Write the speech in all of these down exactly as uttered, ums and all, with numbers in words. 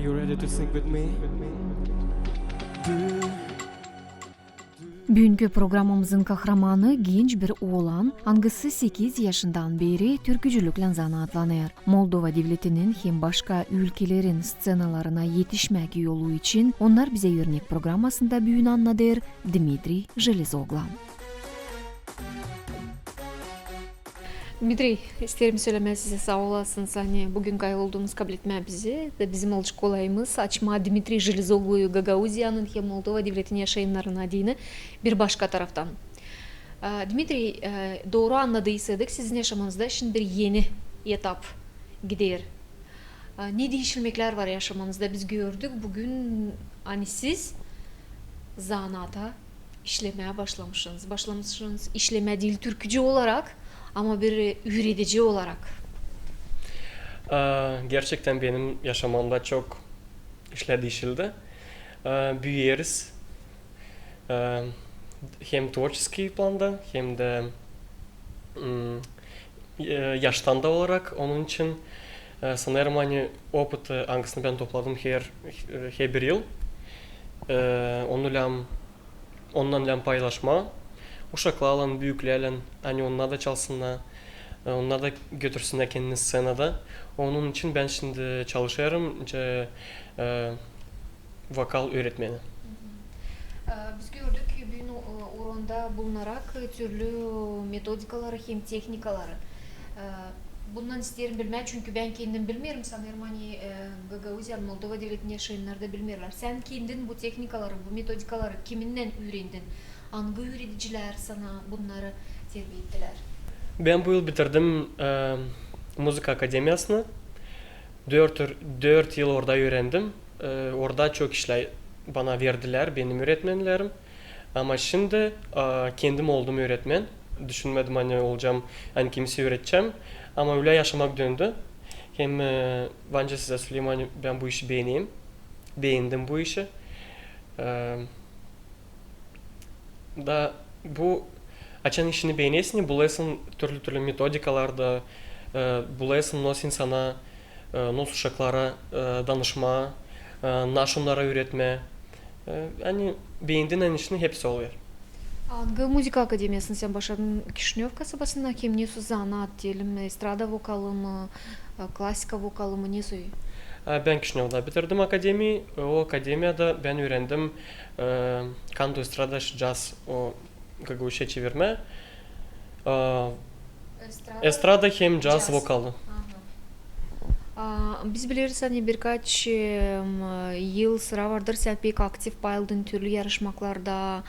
You ready to sing with me? Büünkü programamızın kahramanı genç bir oolan, angısı sekiz yaşından beeri türkücülüklän zanaatlanêr. Moldova devletinin hem başka ülkelerin sţenalarına etişmäk yolu için onnar bizä örnek programasında büün annadêr Dmitriy Jelezoglan. Dmitriy, isteerim sölemää sizä saa olasınız, ani büün kayıl oldunuz kabletmää bizi da bizim olacek kolayımız açmaa Dmitriy Jelezogluyu Gagauziyanın hem Moldova devletin yaşayannarının adını bir başka taraftan. E, Dmitriy, e, dooru annadıysaydık, sizin yaşamanızda şindi bir eni etap gider. E, ne diişilmeklär var yaşamanızda? Biz gördük büün, ani siz zanaata işlemää başlamışınız. Başlamışınız işlemää diil türkücü olarak, ama bir üüredici olarak. E, gerçektän benim yaşamamda çok işlär diişildi. E, büüyeriz. E, hem творческий planda, hem dä, m, e, yaştan da olarak. Onun için, e, sanêrım, ani opıt, e, angısını bän topladım her, e, herbir yıl, e, onu lääzım, ondan lääzım paylaşmaa uşaklarlan, büüklärlän, ani onnar da çalsınnar, e, onnar da götürsünnär kendini sţenada. Onun için bän şindi çalışêrım, e, vokal üüretmeni. E, biz gördük büün o-, oranda bulunarak türlü metodikaları hem tehnikaları. E, bundan isteerim bilmää, çünkü bän kendim bilmeerim, sanêrım, ani, e, Gagauziyanın, Moldova devletin yaşayannarı da bilmeerlär. Sän kendin bu tehnikaları, bu metodikaları kiminnän üürendin? Angı üüredicilär sana bunnarı terbiä ettilär? Bän bu yıl bitirdim, e, muzıka akademiyasını. Dört, dört yıl orada üürendim. E, orada çok işlär bana verdilär, benim üüretmenlerim. Ama şindi, e, kendim oldum üüretmen. Düşünmedim, ani olacam, ani kimseyä üüredecäm. Ama ölä yaşamak döndü. Hem, e, bence sizä söleyim, ani bän bu işi beenerim. Beendim bu işi. E, da bu, açan işini beenersin, bulêrsın türlü-türlü metodikalarda, e, bulêrsın, nasıl insana, e, nasıl uşaklara, e, danışmaa, e, nasıl onnara üüretmää. E, ani beendin işini, hepsi olêr. Angı muzıka akademiyasını sän başardın? Kişinöv kasabasında hem nesoy zanaat, deyelim, estrada vokalı mı, e, klasika vokalı mı, nesoy? E, bän Kişinövda bitirdim akademiyi. O akademiyada bän üürendim, e, kanto, estrada, caz, o gagauzçaya çevirmää. E, estrada hem caz vokalı. A, biz bileriz, ani birkaç, e, m, yıl sıra vardır, sän pek aktiv pay aldın türlü yarışmaklarda,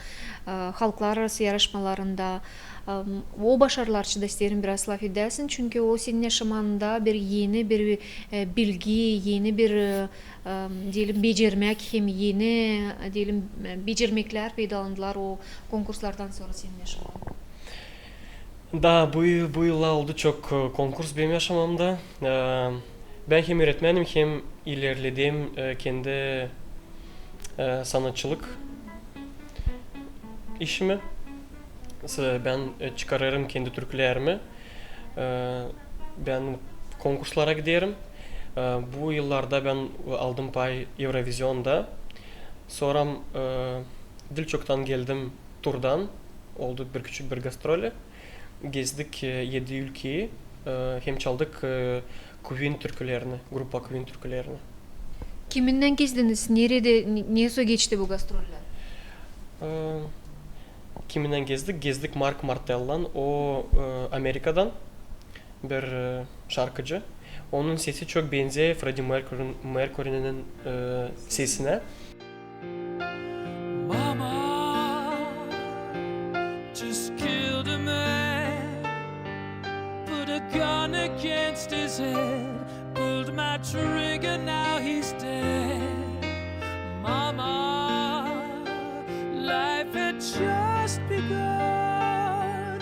e, halklararası yarışmalarında. E, m, o başarılar için dä isteerim biraz laf edäsin, çünkü o senin yaşamanda bir eni bir, e, bilgi, eni bir, e, e, deyelim, becermäk hem eni, e, deyelim, e, becermeklär peydalandılar o konkurslardan sora senin yaşamanda. Da, bu yıl, bu yıllar oldu çok, e, konkurs benim yaşamamda. E, bän hem üüretmenim, hem ilerledim, e, kendi, e, sanatçılık işimi. S-, bän, e, çıkarêrım kendi türkülerimi. E, bän konkurslara giderim. E, bu yıllarda bän aldım pay Eurovizionda. Sora, e, diil çoktan geldim turdan, oldu bir küçük bir gastrolü. Gezdik, e, edi ülkeyi, e, hem çaldık, e, Queen türkülerini, grupa Queen türkülerini. Kiminnän gezdiniz? Neredä, ne-, nesoy geçti bu gastrollär? E, kiminnän gezdik? Gezdik Mark Martellän, o, e, Amerikadan bir, e, şarkıcı. Onun sesi çok benzey Freddie Mercury'nin, Mercury'nin, e, sesinä. Mama, just killed a man. Put a gun against his head. Pulled my trigger, now he's dead. Mama, life had just begun.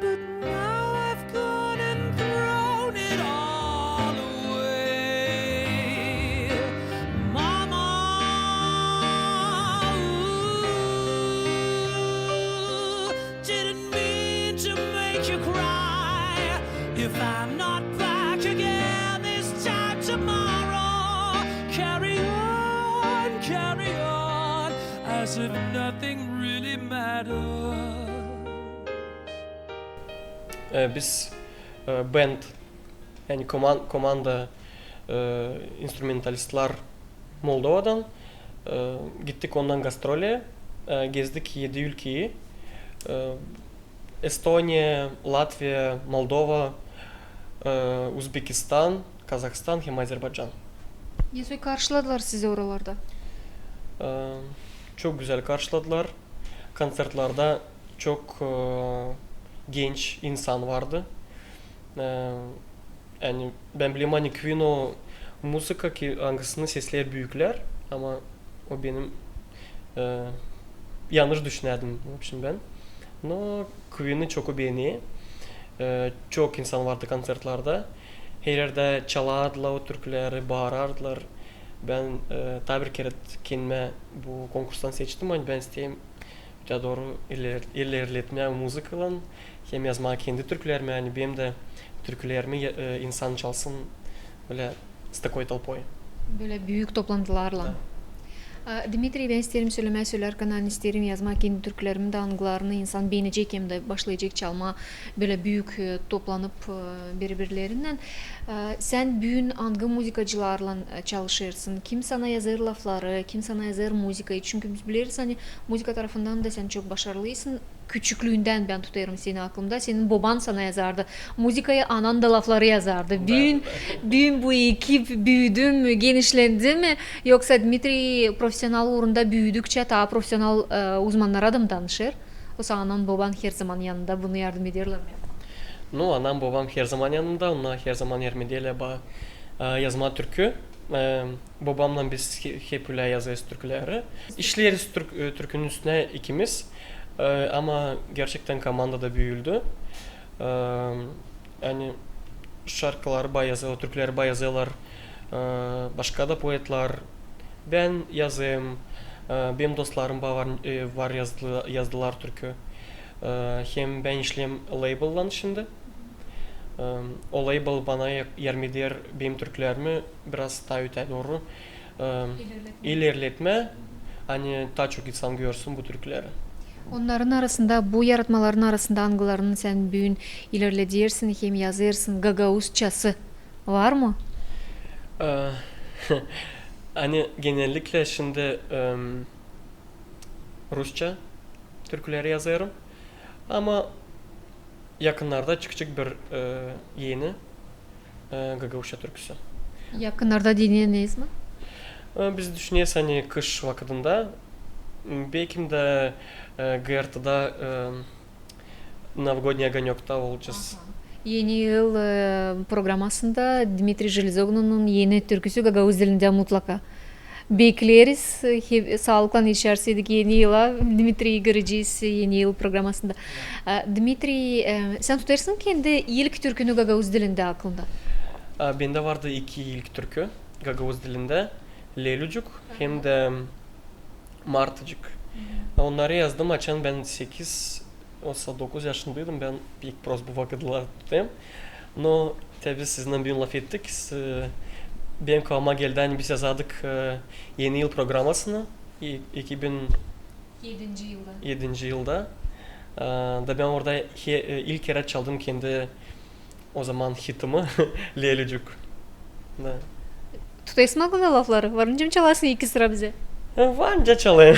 But now I've gone and thrown it all away. Mama, ooh, didn't mean to make you cry. If I'm not back again this time tomorrow, carry on. If nothing really matters. E, biz, e, band, yani koman-, komanda, e, instrumentalistlar Moldovadan, e, gittik ondan gastrolä, e, gezdik edi ülkeyi. E, Estoniya, Latviya, Moldova, e, Uzbekistan, Kazahstan hem Azerbaycan. Nesoy karşıladılar sizi oralarda? E, çok gözäl karşıladılar. Konsertlerdä çok, e, genç insan vardı. E, yani bän bilerim, ani Queen o muzıka ki, angısını sesleer büüklär, ama o benim, e, yannış düşünärdim, в общем, bän. No Queen'i çok beenerim. E, çok insan vardı konsertlerdä. Her erdä çalardılar o türküleri, baarardılar. Bän, e, taa bir kerä kendimi bu konkurstan seçtim, ani bän isteerim öteyä dooru iler-, ilerletmää muzıkaylan hem yazmaa kendi türkülerimi, ani benim dä türkülerimi, e, insan çalsın bölä s takoy tolpoy. Bölä büük toplantılarlan. Da. A, Dmitriy, bän isteerim sölemää, sölärkän, ani isteerim yazmaa kendi türkülerimi dä, angılarını insan beenecek hem dä başlayacek çalmaa bölä büük, e, toplanıp, e, biri-birlerinnän. E, sän büün angı muzıkacılarlan, e, çalışêrsın? Kim sana yazêr lafları, kim sana yazêr muzıkayı? Çünkü biz bileriz, ani muzıka tarafından da sän çok başarılıysın. Küçüklüündän bän tutêrım seni aklımda. Senin boban sana yazardı muzıkayı, anan da lafları yazardı. Da, büün, da. Büün bu ekip büüdü mü, genişlendi mi? Yoksa Dmitriy profesional uurunda büüdükçä taa profesional, e, uzmannara da mı danışêr? Osa anan, boban herzaman yanında, bunu yardım ederlär mi? No, anam, bobam herzaman yanımda, onnar herzaman yardım ederlär bana, e, yazmaa türkü. E, bobamnan biz he-, hep ölä yazêrız türküleri. İşleeriz türk-, e, türkünün üstündä ikimiz. E, ama gerçektän komanda da büüldü. E, ani şarkıları bana yazêrlar, türküleri bana yazêrlar, e, başka da poetlar. Bän yazêrım, e, benim dostlarım ba-, var, e, var yazdı-, yazdılar türkü. E, hem bän işleerim labellan şindi. E, o label bana ya-, yardım eder benim türkülerimi biraz taa öteyä dooru, e, ilerletmää. İlerletmää. Ani taa çok insan görsün bu türküleri. Onnarın arasında, bu yaratmaların arasında angılarını sän büün ilerledersin hem yazêrsın gagauzçası? Var mı? E, ani genellikle şindi, em, rusça türküleri yazêrım. Ama yakınnarda çıkacek bir, e, eni, e, gagauzça türküsü. Yakınnarda deyni ne zaman? E, biz düşüneriz, ani kış vakıdında, m, bekim dä, e, G R T-da, e, Новогодний огонёк-ta olacez. Aha. Eni yıl, e, programasında Dmitriy Jelezognunun eni türküsü gagauz dilindä mutlaka. Bekleriz, e, he-, saalıklan işärsäydik eni yıla, Dmitriyi görecez eni yıl programasında. E, Dmitriy, e, sän tutêrsın kendi ilk türkünü gagauz dilindä aklında? A, bendä vardı iki ilk türkü gagauz dilindä. Lelücük hem dä Martıcık. Onnarı yazdım, açan bän sekiz, osa dokuz yaşındaydım, bän pek prost bu vakıtlar tutêrım. No, tabi, sizinnän büün lafettik, s-, benim kulağıma geldi, ani biz yazardık, e, Eni yıl programasını, i-, iki bin edinci yılda. Edinci yılda. E, da bän orada he-, e, ilk kerä çaldım kendi o zaman hitimi, Lelücük. Da. Tutêrsın aklında lafları? Var nicä çalasın iki sıra bizä? E, var nicä çalêrım.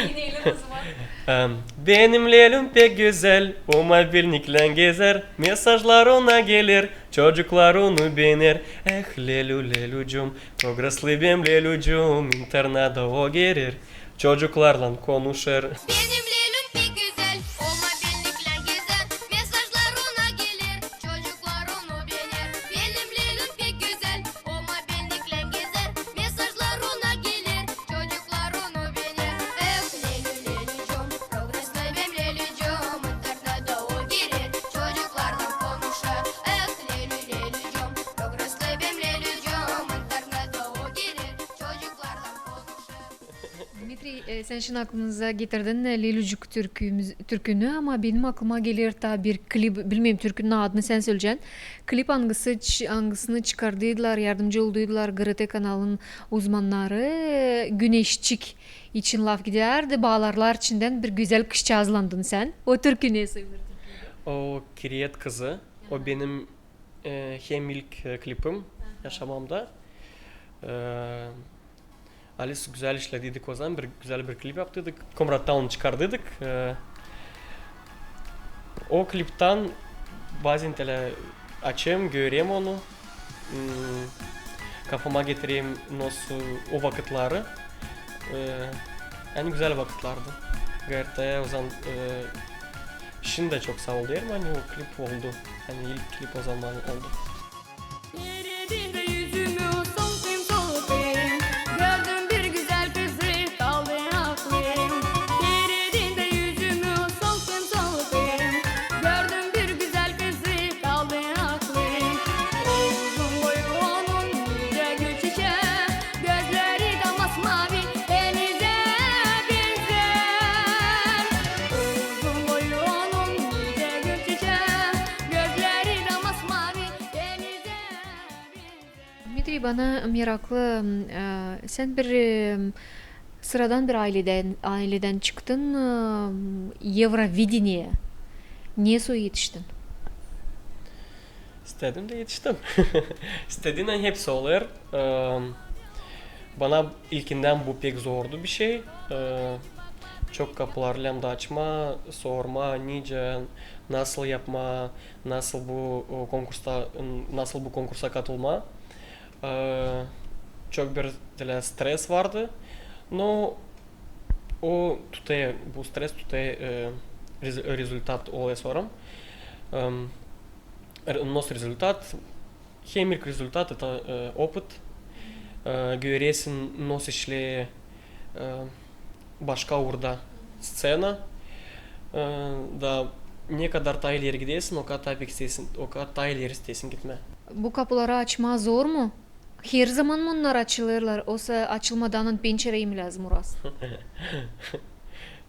Dineyelim o zaman. Em, benim Lelüm pek gözäl, o mobilniklän gezer, mesajlar ona geler, çocuklar onu beener. Eh, Lelü, Lelücüm, progresli benim Lelücüm, internettä o gerer, çocuklarlan konuşêr. Benim Lelüm pek gözäl, o mobilniklän gezer, mesajlar ona geler, çocuklar onu beener. Benim Lelüm pek gözäl, o mobilniklän gezer, mesajlar ona geler, çocuklar onu beener. Eh, Lelü, Lelücüm, progresli benim Lelücüm, internettä o gerer, çocuklarlan konuşêr. Eh, Lelü, Lelücüm, progresli benim Lelücüm, internettä o gerer, çocuklarlan konuşêr. Dmitriy, e, Sän şindi aklımıza getirdin, e, Lelücük türkümüz-, türkünü, ama benim aklıma gelir taa bir klip, bilmeerim, türkünün adını sän söleyecän. Klip, angısı çı-, angısını çıkardıydılar, yardımcı olduydılar G R T kanalın uzmannarı, e, Güneşçik için laf gidärdi, baalarlar içindän bir gözäl kızçaazlandın sän. O türkü ne sayılır? O Kiriyet kızı. O benim, e, hem ilk, e, klipim yaşamamda. E, Alis gözäl işlediydik o zaman, bir gözäl bir klip yaptıydık. Komratta onu çıkardıydık. E, o kliptän bazen telä açêrım, görerim onu. Hmm, kafama getirerim nasıl o vakıtları. E, ani gözäl vakıtlardı. G R T o zaman, e, şindi dä çok saa oldu deerim, ani o klip oldu. Ani ilk klip o zaman oldu. Eridiydi üzümü, soldum, soldum. Gördüm bir gözäl kızı, kaldım aklım. Eridiydi üzümü, soldum, soldum. Gördüm bir gözäl kızı, kaldım aklım. Uzun boyu onun nicä gül çiçää, gözleri dä masmavi, denize benzär. Uzun boyu onun nicä gül çiçää, gözleri dä masmavi, denize benzär. Dmitriy, bana meraklı, e, sän bir, e, sıradan bir ayledän, ayledän çıktın, e, Evrovideniye. Ne soy etiştin? İstedim dä etiştim. İstediinän hepsi olêr. E, bana ilkindän bu pek zordu bir şey. E, çok kapular lääzımdı açmaa, sormaa, nicä, nasıl yapmaa, nasıl bu, o, konkursta, nasıl bu konkursa katılmaa. E, çok bir, telä, stres vardı. No, o tutêr, bu stres tutêr, e, rez-, rezultat olêr sora. Em, re-, nasıl rezultat? Hem ilk rezultat, это, e, opıt. E, görersin, nasıl işleer, e, başka uurda scena. E, da ne kadar taa ileri gidersin, o kadar taa pek isteersin, o kadar taa ileri isteersin gitmää. Bu kapuları açmaa zor mu? Herzaman mı onnar açılêrlar, osa açılmadan pençereyi mi lääzım urasın?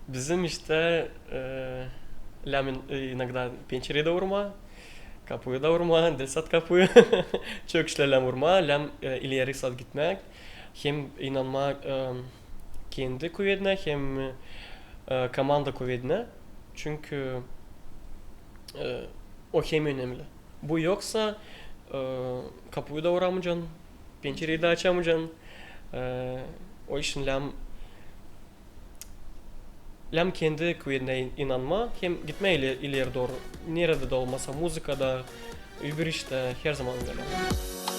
Bizim işte, e, lääzım in-, иногда pençereyi dä urmaa, kapuyu da urmaa, dälsat kapuyu. Çok işlär lääzım urmaa, lääzım, e, ileri sat gitmää. Hem inanmaa, e, kendi kuvedinä, hem, e, komanda kuvedinä. Çünkü, e, o hem önemli. Bu yoksa, e, kapuyu da uramayacan, pençereyi dä açamayacan. E, o için lääzım, lääzım kendi kuvedinä in-, inanmaa hem gitmää ile-, ileri dooru. Neredä dä olmasa, muzıkada, öbür iştä, herzaman bölä.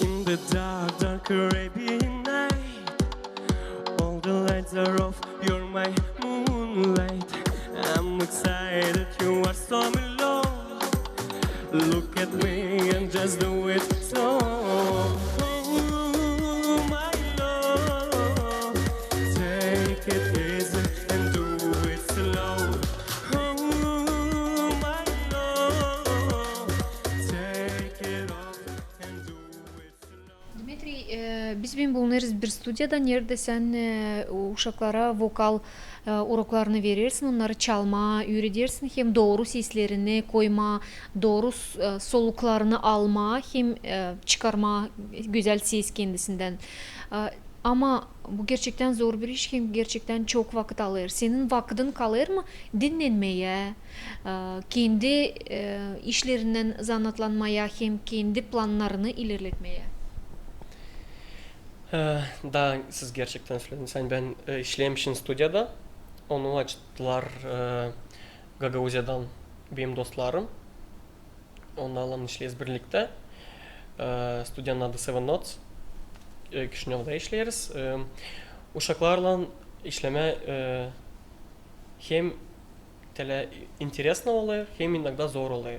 In the dark, dark Arabian night, all the lights are off, you're my moonlight. I'm excited, you are so in love. Look at me and just do it so. Oh, my love, take it easy and do it slow. Oh, my love, take it off and do it slow. Dmitriy, e, biz bän bulunêrız bir studiyada, neredä sän, e, uşaklara vokal, e, uroklarını verersin, onnarı çalmaa üüredersin, hem dooru seslerini koymaa, dooru s-, e, soluklarını almaa hem, e, çıkarmaa gözäl ses kendisindän. E, ama bu gerçektän zor bir iş, hem gerçektän çok vakıt alêr. Senin vakıdın kalêr mı dinnenmeyä, e, kendi, e, işlerindän zanaatlanmaya hem kendi plannarını ilerletmeyä? E, da siz gerçektän sölediniz. Ani bän, e, işlemişim studiyada. Onu açtılar, e, Gagauziyadan benim dostlarım. Onnarlan işleeriz birliktä. E, studiyanın adı Seven Notes. E, Kişinövda işleeriz. E, uşaklarlan işlemää, e, hem telä интересно olêr, hem иногда zor olêr.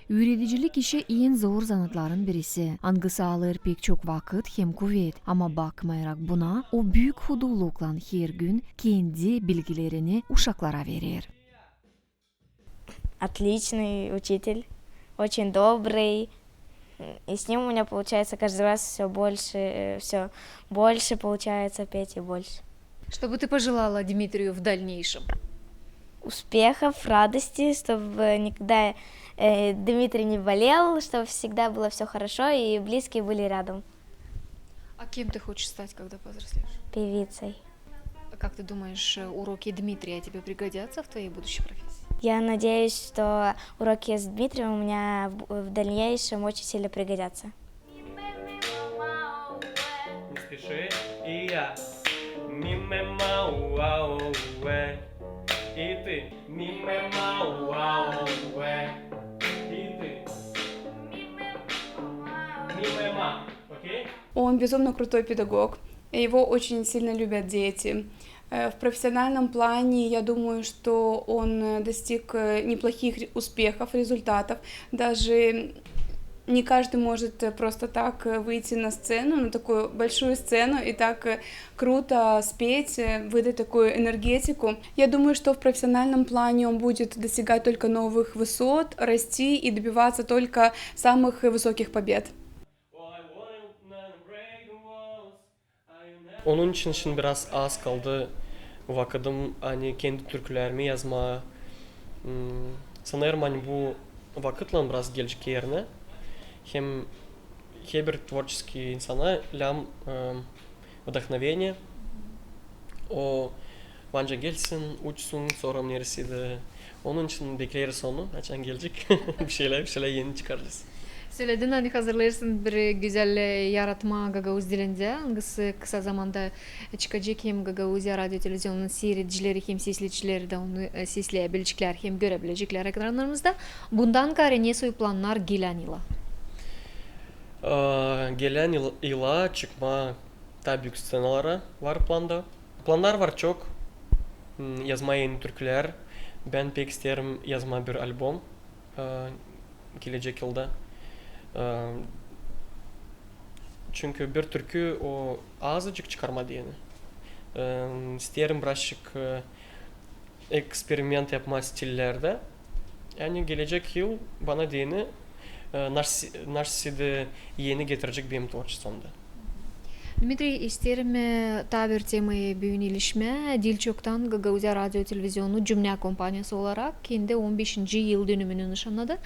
Üüredicilik işi en zor zanaatların birisi, angısı alêr pek çok vakıt hem kuvet, ama bakmayarak buna, o büük hudulluklan hergün kendi bilgilerini uşaklara verer. Отличный учитель, очень добрый, И с ним у меня получается каждый раз всё больше, э, всё больше получается петь и больше. Что бы ты пожелала Дмитрию в дальнейшем? Успехов, радости, чтобы никогда, э, Дмитрий не болел, чтобы всегда было всё хорошо и близкие были рядом. А кем ты хочешь стать, когда повзрослеешь? Певицей. А как ты думаешь, э, уроки Дмитрия тебе пригодятся в твоей будущей профессии? Я надеюсь, что уроки с Дмитрием у меня в, в дальнейшем очень сильно пригодятся. Не спеши. И я. Ми, ме, ма, уа, о, уэ. И ты. Ми, ме, ма, уа, о, уэ. И ты. Ми, ме, ма. Окей? Он безумно крутой педагог, и его очень сильно любят дети. Э, в профессиональном плане, я думаю, что он, э, достиг, э, неплохих ре-, успехов, результатов. Даже не каждый может, э, просто так, э, выйти на сцену, на такую большую сцену, и так, э, круто спеть, э, выдать такую энергетику. Я думаю, что в профессиональном плане он будет достигать только новых высот, расти и добиваться только самых высоких побед. Onun için, için biraz az kaldı vakıdım, ani kendi türkülerimi yazmaa. Hmm, sanêrım, ani bu vakıtlan biraz gelecek erinä. Hem herbir tvorçeskiy insana lääzım, e, вдохновение. O bence gelsin, uçsun, sora neresiydi. Onun için bekleriz onu, açan gelecek. Bir şeylär, bir şeylär eni çıkaracez. Söledin, ani hazırlêêrsın bir gözäl, e, yaratma gagauz dilindä, angısı kısa zamanda çıkacek hem Gagauziya radio televizionunun siiredicileri hem sesleyicileri dä onu, e, sesleyebileceklär hem görebileceklär ekranlarımızda. Bundan kaarä ne soy plannar gelän yıla? Aa, gelän yıl-, yıla çıkmaa taa büük sţenalara var planda. Plannar var çok. Hmm, yazmaa eni türkülär. Bän pek isteerim yazmaa bir albom, aa, gelecek yılda. Aa, çünkü bir türkü o azıcık çıkarmaa deyni. Aa, isteerim birazcık, e, eksperiment yapmaa stillerdä. Ani gelecek yıl bana deyni, e, naş-, naşsiydi eni getirecek benim tvorçestvomda. Dmitriy, isteerim, e, taa bir temayı büün ilişmää. Diil çoktan Gagauziya radio televizionu cümnä kompaniyası olarak kendi on beşinci yıldönümünü nışannadı.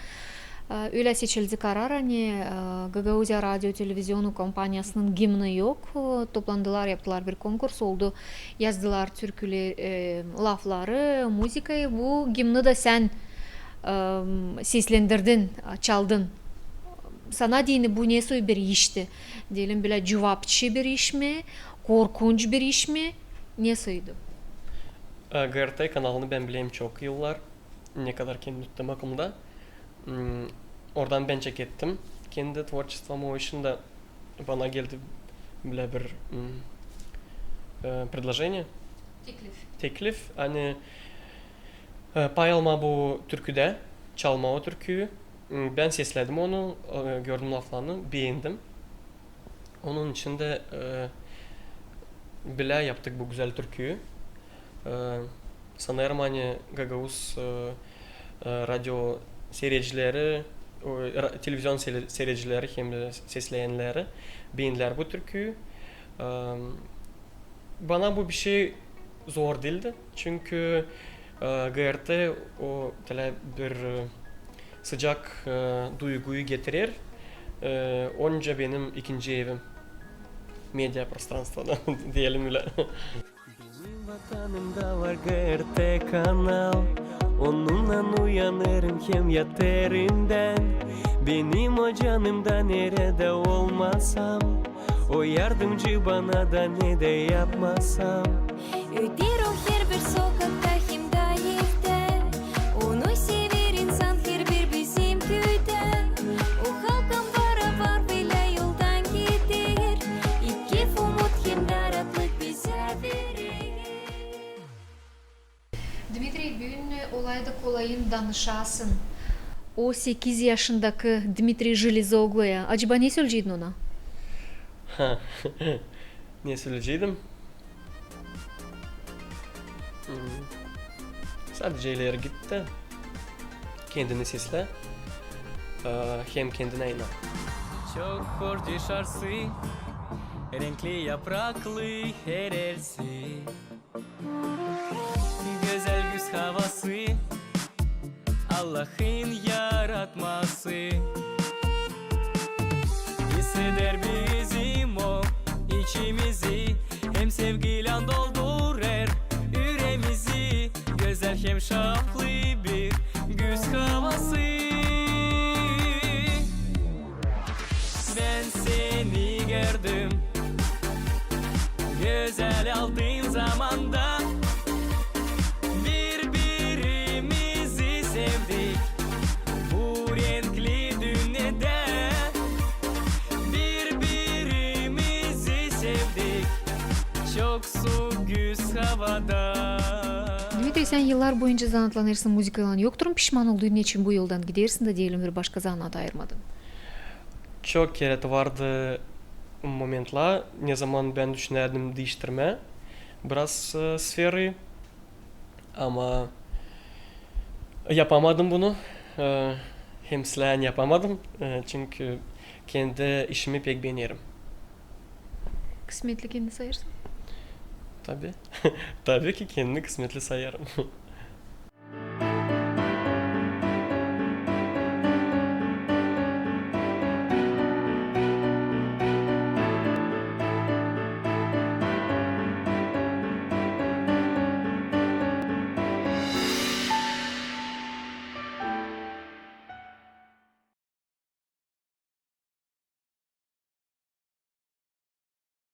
E, ölä seçildi karar, ani, e, Gagauziya radio televizionu kompaniyasının gimnı yok. E, toplandılar, yaptılar bir konkurs, oldu, yazdılar türküleri, e, lafları, muzıkayı. Bu gimnı da sän, e, seslendirdin, çaldın. Sana deyni bu ne soy bir işti? Deyelim, bölä cuvapçı bir iş mi, korkunç bir iş mi? Ne soydu? E, GRT kanalını bän bilerim çok yıllar. Ne kadar kendi tuttuum aklımda. Hmm, oradan bän çekettim kendi tvorçestvomı, o işin dä bana geldi bölä bir, hmm, e, предложение. Teklif. Teklif, ani, e, pay almaa bu türküdä, çalmaa o türküyü. Hmm, bän sesledim onu, e, gördüm laflarını, beendim. Onun için dä, e, bölä yaptık bu gözäl türküyü. E, sanêrım, ani gagauz, e, e, radio siiredicileri, o, ra-, televizion siire-, siiredicileri hem dä sesleyenileri beendilär bu türküyü. E, bana bu bir şey zor diildi, çünkü, e, GRT o, bölä bir, e, sıcak, e, duyguyu getirer. E, onca benim ikinci evim media prostranstvoda, deyelim bölä. Benim vatanımda var GRT kanal, onunnan uyanêrım hem yatêrım bän. Benim o canımda neredä olmasam, o yardımcı bana da ne dä yapmasam. Öderim herbir sokakta hem dä evdä, onu sever insan herbir bizim küüdä. O halkım bara-var bölä yoldan gider, keyf, umut hem dä raatlık bizä verer. Dmitriy, büün olayda kolayın danışasın o sekiz yaşındakı Dmitriy Jelezogluya. Acaba ne söleyecektin ona? Ha, ne söleyeceydim? Hmm. Sadecä ileri git dä kendini seslä, e, hem kendinä inan. Çok hoş dışarısı, renkli yapraklı herersi. Gözäl güz havası, Allahın yaratması. İseder bizim o içimizi, hem sevgiylän doldurêr üreemizi. Gözäl hem şaflı bir güz havası. Bän seni gördüm gözäl aldın zamanda. Biri-birimizi sevdik bu renkli dünnedä. Biri-birimizi sevdik çok suuk güz havada. Dmitriy, sän yıllar boyunca zanaatlanêrsın muzıkaylan. Yoktur mu pişman olduun, neçin bu yoldan gidersin da, deyelim, bir başka zanaat ayırmadın? Çok kerä vardı momentlar, nezaman bän düşünärdim diiştirmää biraz, e, sferayı. Ama yapamadım bunu. E, hem silän yapamadım. E, çünkü kendi işimi pek beenerim. Kısmetli kendini sayêrsın? Tabii. Tabii ki kendimi kısmetli sayarım.